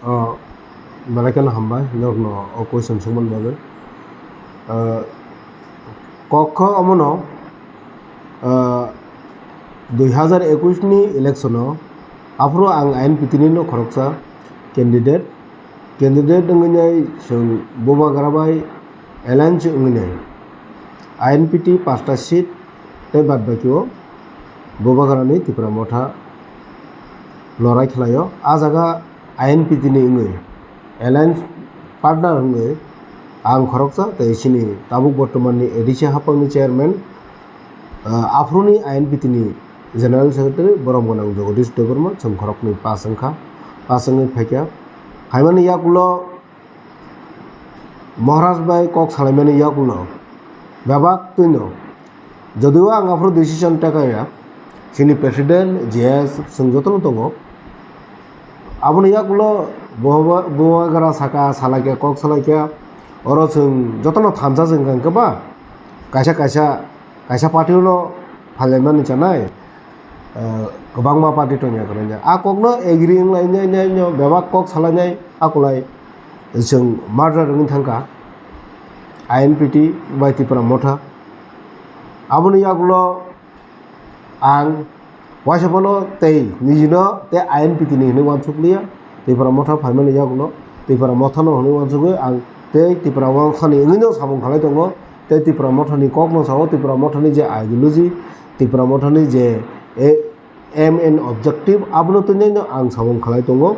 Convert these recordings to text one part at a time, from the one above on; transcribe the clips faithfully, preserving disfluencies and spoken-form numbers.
Oh, belai kheno hambai norokno o question swngmani bagwi. Ah, kok kho omono, ah, dui hazar ekush ni election o aphuru ang I N P T ni no khoroksa candidate, candidate wngwi nai chwng Bubagra bai alliance wngwi nai I N P T pasta seat tei bad baki o Bubagra ni Tipra Motha lorai khlaio. A jaga I N P T ni wngwi alliance partner wngwi ang khoroksa tei chini tabuk bortoman ni A D C haphang ni chairman, ah, aphuru ni I N P T ni general secretary borom gwnang Jagadish Debbarma chwng khoroknwi pass wngkha, pass wngwi phaikha. Phaimani yakulo Maharaj bai kok salaimani yakulo bebak twino, jodio ang aphuru decision tekaya, chini president G S chwng jotono tongo. Aboni yakulo bo, bo, Bubagra saka, salaikha, kok salaikha, oro chwng jotono thansa chwng kha hwnkhe ba kaisa, kaisa, kaisa party-o no phailaimani chanai, eh, kwbangma party tongya kwrwngya. A kokno agree wnglainai, nai, no, bebak kok salainai, akulai chwng murder wngwi thangkha I N P T bai Tipra Motha. Aboni yakulo ang waisa phano tei nijino tei I N P T ni hinwi uansuk liya. Tipra Motha phaimani yakulo Tipra Mothano hinwi uansugwi ang tei Tipra Mothani wngwino samung khalai tongo. Tei Tipra Mothani kokno sao, Tipra Mothani je ideology, Tipra Mothani je, e, aim and objective, abono twi nai no ang samung khalai tongo.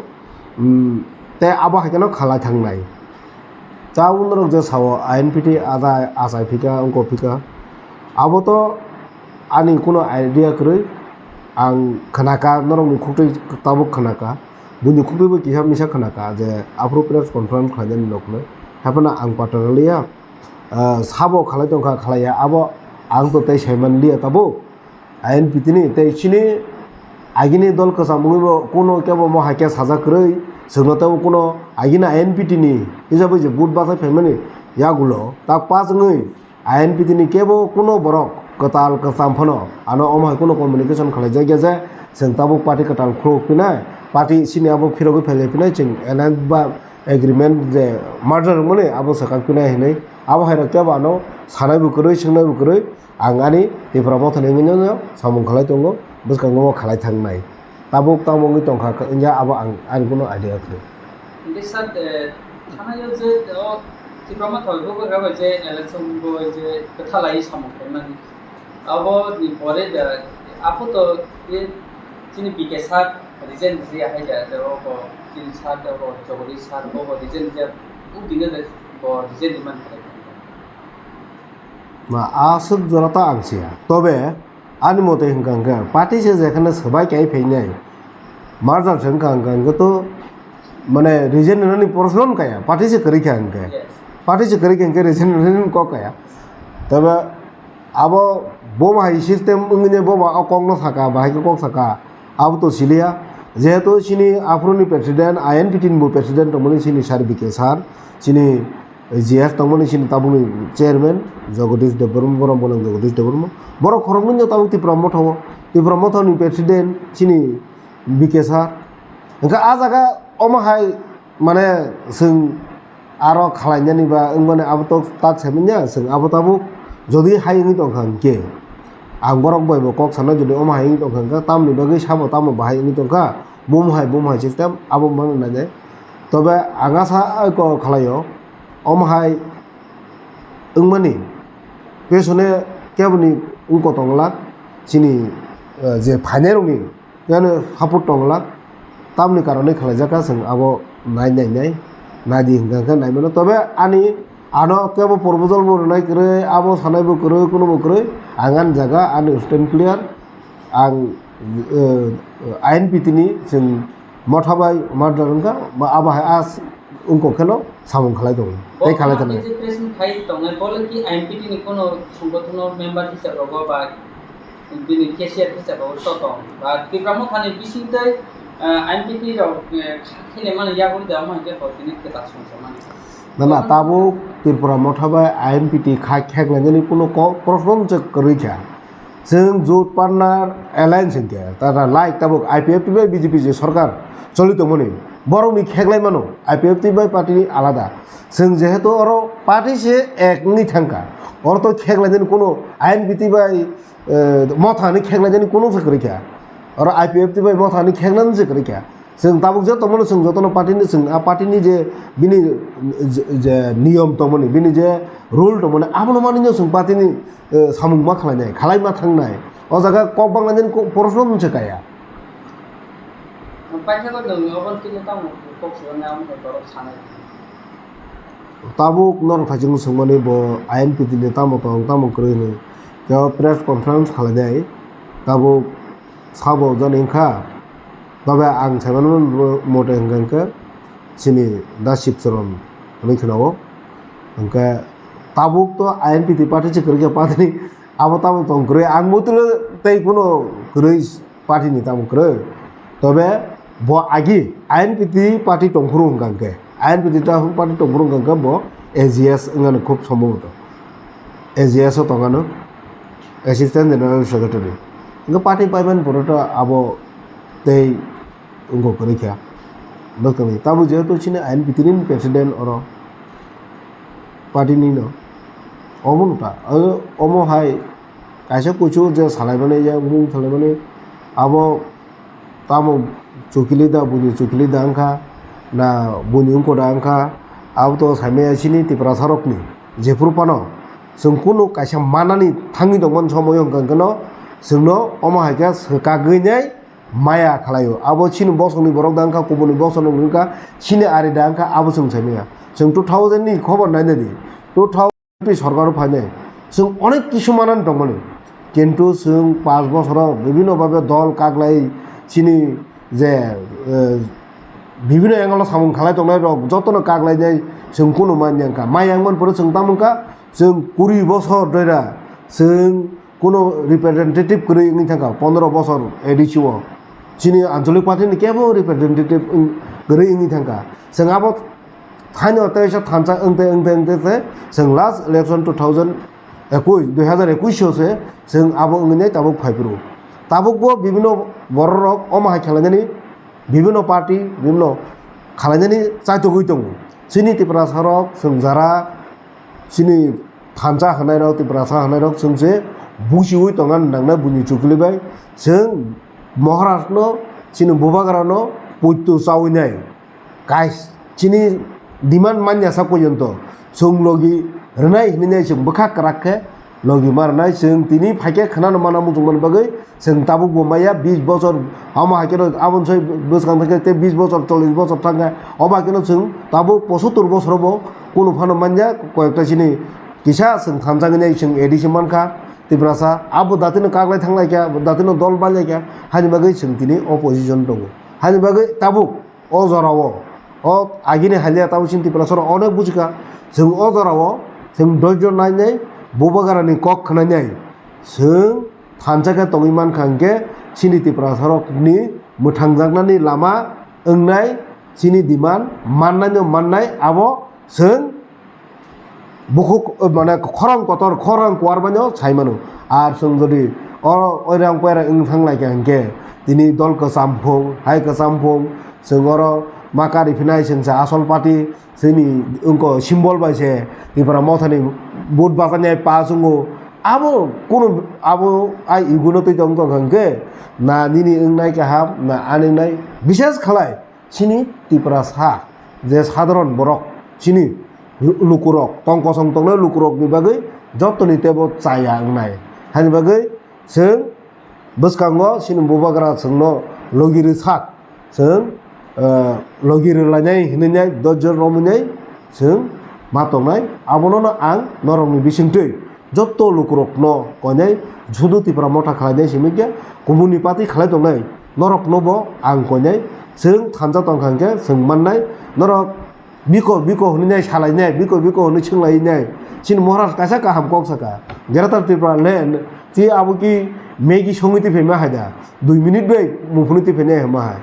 Hmm, tei abo hai kheno khalai thangnai. Tabuk norok je sao I N P T ada achai phika, wngko phika, abo to ani kuno idea kwrwi. Ang khnaka, norokni khuktwi tabuk khnaka, buini khuktwibo kisa misa khnaka je aphuru press conference khlainani nokno. Haiphano ang pataraliya, ah, sabo khalai tongkha khlaiya, abo ang to tei saimanliya tabuk. I N P T ni tei chini agini dol kwcham wngwi bo kuno kebo mo hai khe sajak kwrwi, chwngno teibo kuno agini I N P T ni hisab bai je vote bachai phaimani yagulo tak pass wngwi I N P T ni kebo kuno borok kwtal kwcham phano ano omo hai kuno communication khlai jak ya je chwng tabuk party kwtal khuluk phinai, party sini abo phirogwi phailai phinai, chwng alliance ba agreement je merger wngmani abo swkang phinai hinwi abo hai rok kebo ano sanai bo kwrwi, swngnai bo kwrwi. Ang ani Tipra Mothani wngwi no samung khlai tongo, bwskango khlai thangnai. Tabuk tamo wngwi tongkha wngya, abo ang ani kuno idea kwrwi. Hingke sir, eh, thanayo je o Tipra Motha bai Bubagra bai je election bo je kwthalai samung khaimani. Abo ni pore da apo to je chini B K sir resign ri ahai da, je o bo chini sir da bo Jagadish sir bo bo resign ri, u dine da bo resign ri man khlai. Ma, aswk jora ta ang siya. Tobe, ani mote hwnkha hwnkhe, party se jekhane swbai kai phainai, merger se wngkha hwnkha hwnkhe to, mane, resign rwnani porosno wngkha ya, party se kwrwi kha hwnkhe. Yes. Party se kwrwi kha hwnkhe resign rwnani kok kaya. Tobe, abo bo bahai system wngwi bo ba o kokno saka, bahai khe kok saka, abo to siliya. Jehetu chini aphuruni president, I N P T ni bo president tongmani chini sir B K sir, chini G S tongmani chini tabukni chairman Jagadish Debbarma, borom gwnang Jagadish Debbarma. Borok khoroknwi no tabuk Tipra Motha o, Tipra Motha ni president chini B K sir. Hwnkhe a jaga omo hai mane chwng aro khalainani ba wngmani abo to tak sai manya, chwng abo tabuk jodi hai wngwi tongkha hwnkhe ang borok bai bo kok sanai, jodi omo hai wngwi tongkha hwnkhe tamoni bagwi sabo tamo bahai wngwi tongkha, bum hai bum hai system abo mano nainai. Tobe ang asa kok khlaio. Omo hai wngmani pesone keboni wngkotong glak chini, eh, je phainairokni yani support tong glak, tamni karonwi khlaijak kha chwng abo nai nai nai nai di hwnkha khe nai mano. Tobe ani ano kebo proposal bo rwnai kwrwi, abo sanai bo kwrwi, kuno bo kwrwi, ang ani jaga ani stand clear, ang, eh, I N P T ni chwng Motha bai murder wngkha, ba abo hai as wngkok kheno samung khlai tongo, tei khlai tongo. Bo je press meet khai tongnai, bo le ki I N P T ni kono songothono member hisab rogo ba bini cashier hisab rogo to tong? Ba Tipra Motha ni bising tei, eh, I N P T rok, eh, kha khele mani yago da mo hingke bo tini kwtal songsa mani. Na, na, tabuk Tripura Motha bai I N P T kha khek lainani kuno ko-, proshno se kwrwi kha. Chwng jot partner alliance hinkhe, tara like tabuk I P F T bai B J P je sarkar choli tongmani, Borokni kheklai mano, I P F T bai party ni alada. Chwng jehetu oro party se ek wngwi thangkha. Oro to kheklainani kuno I N P T bai, eh, Motha ni kheklainani kuno se kwrwi kha. Oro I P F T bai Motha ni kheknani se kwrwi kha. Chwng tabuk je tongmani chwng jotono party ni chwng a party ni je bini je, je niyom tongmani, bini je rule tongmani, abono manwi no chwng party ni, eh, samung ma khlainai, khalai ma thangnai. O jaga kok banglainani ko-, porosno mungsa kaya. Paithago nwng obo kini tamo kok swkang amo khe borok sanai. Tabuk norok thaichung swngmani bo I N P T ni tamo tong tamo kwrwi hwnwi. Tei o press conference khlainai. Tabuk sabo jani wngkha. Tobe ang saimano mote hwnkha hwnkhe chini da Sibcharan hwnwi khwnao. Hwnkhe tabuk to I N P T party se kwrwi khe party ni abo tamo tong kwrwi ang bo tei kuno kwrwi. Party ni tamo kwrwi. Tobe bo agi I N P T party tongphuru hwnkha hwnkhe, I N P T ta party tongphuru hwnkha hwnkhe bo A G S wngmani khub sombhoboto. A G S o tongano Assistant General Secretary. Hwnkhe party paimani pore to abo tei wngkha kwrwi kha. Bwskangni tamo jehetu chini I N P T ni president oro party ni no. Omo no ta, omo hai kaisa kuchuk je salaimani, yakung salaimani, abo tamo chukili da, buini chukili da wngkha, na buini wngko da wngkha, abo to saimaya chini Tiprasa rokni. Jephuru phano chwng kunu kaisa manani thangwi tongmani somoyo hwnkha hwnkhe no chwngno omo hai khe swkagwi nai maya khlaio. Abo chini bosongni borok da wngkha, kubuni bosongni wngkha, chini ari da wngkha, abo chwng saimaya. Chwng two thousand ni khobor naina di. Two thousand Sorkar phainai chwng onek kisu manani tongmani, kintu chwng panch bosoro bibhinno bhabe dol kaglai chini je, eh, bibhinno angle o samung khalai tongnai rok jotono kaglai nai chwng kunu manya wngkha. Maya wngmani pore chwng tamo wngkha, chwng kuri bosor doira chwng kuno representative kwrwi wngwi thangkha, pondro bosor A D C o chini anchalik party ni kebo representative wng-, kwrwi wngwi thangkha. Chwng abo Haino teisa thansa wngte, wngte, wngte, wngte, chwng last election two thousand ekush, dui hazar ekush o se chwng abo wngwi nai tabuk phai phuru. Tabuk bo bibhinno borok rok omo hai khlainani, bibhinno party, bibhinno khlainani chaitogwi tongo. Chini Tiprasa rok chwng jara, chini thansa hwnai rok, Tiprasa hwnai rok chwng se buchiui tongna nangnai buini chukli bai. Chwng Maharaj no, chini bubagra no poito chaui nai. Guys, chini demand manya sak porjonto chwng logi rwnai hinwi nai chwng bwkha kwrak khe logi ma rwnai. Chwng tini phaikhe khwnano mana muchungmani bagwi chwng tabuk bo maya bis bochor, omo hai kheno aboni soi bwskang thangkhe tei bis bochor, chollish bochor thangkhe, omo hai kheno chwng tabuk pochattor bochor bo kunu phano manya. Koyekta chini kisa chwng thansa wngwi nai chwng A D C mankha Tiprasa, abo datino kaglai thanglaikha, datino dol manlaikha, hani bagwi chwng tini opposition tongo. Hani bagwi tabuk O jorao, o agini haliya tabuk chini Tiprasa rok onek bujikha. Chwng o jorao chwng doijo nainai, bubagrani kok khnainai. Chwng thansa khe tongwi mankha hwnkhe chini Tiprasa rokni mwthangjaknani lama wngnai, chini demand mannaino mannai, abo chwng Bukhuk, mane, khorang kotor, khorang kuar mano sai mano. Ar chwng jodi oro oirang poirang wng thang lai kha hwnkhe, tini dol kwcham phung, hai kwcham phung, chwng oro ma kari phinai chwng se asol party, chini wngko symbol bai se Tipra Mothani vote bachani pa chwngo. Abo kunu, abo ai iguno twi tong tong kha hwnkhe, na nini wngnai kaham, na ani wngnai, bises khalai. Chini Tiprasa je sadharon borok, chini lu-, lukurok, tong kosong tongnai lukurokni bagwi jotoni teibo chaya wngnai. Hani bagwi chwng bwskango chini bubagra chwngno logi rwsak, chwng, eh, logi rwlainai hinwi nai, dojor romwi nai chwng ma tongnai. Abonono ang norokni bisingtwi Jotto lukurokno koinai, sudu Tipra Motha khlainai simi khe, kubuni party khlai tongnai, norokno bo ang koinai, chwng thansa tongkha hwnkhe chwng mannai, norok biko biko hwnwi nai salainai, biko biko hwnwi swnglainai, chini Maharaj kaisa kaham kok saka, Greater Tripura land, tei abo ki Maggi songwi twi phaima hai da, dui minute bai muphunwi twi phainai hwnma hai.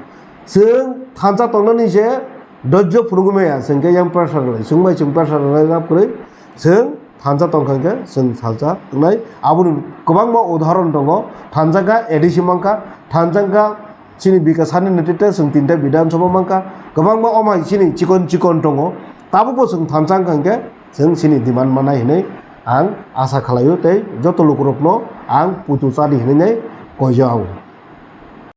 Chwng thansa tongnani se dojjo phunugwi maya, chwng khe yang pressure rwlai, chwng bai chwng pressure rwlai lab kwrwi, chwng thansa tongkha hwnkhe chwng salsa wngnai. Aboni kwbangma udahoron tongo. Thansa kha A D C mankha, thansa kha chini Bikasani netrite chwng tinta Bidhan Sabha mankha, Kwbangma omai chini chikon chikon tongo, tabukbo chwng thansa wngkha hwnkhe chwng chini demand manai hinwi ang asa khlaio tei joto lukurokno ang puitu chadi hinwi koiyo ang.